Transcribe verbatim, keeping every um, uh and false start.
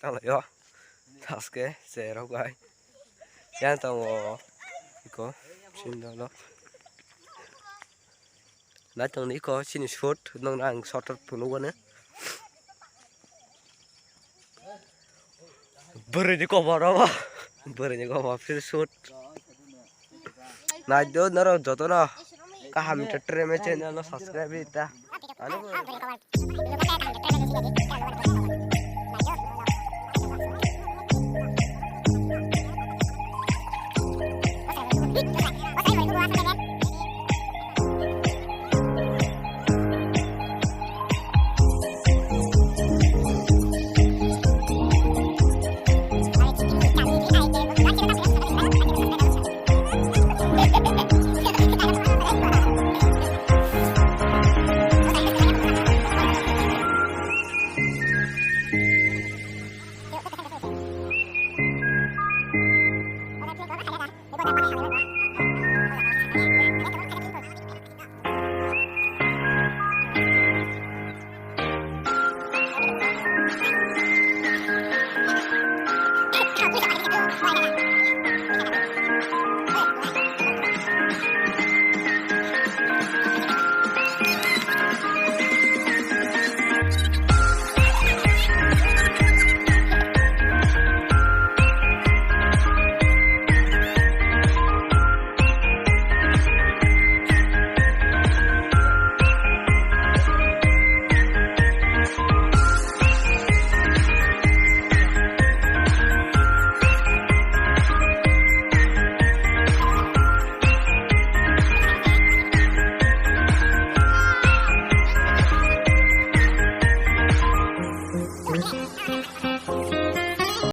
Tanglaio. Taske cherok bai. Yang tongo. Iko. Sindalo. Nai tongni iko sini shoot. Nong ang shot phunukgani. Bwrwini kobo robo. Bwrwini kobo phir shoot. Naido norok jotono kaham channel no subscribe rita.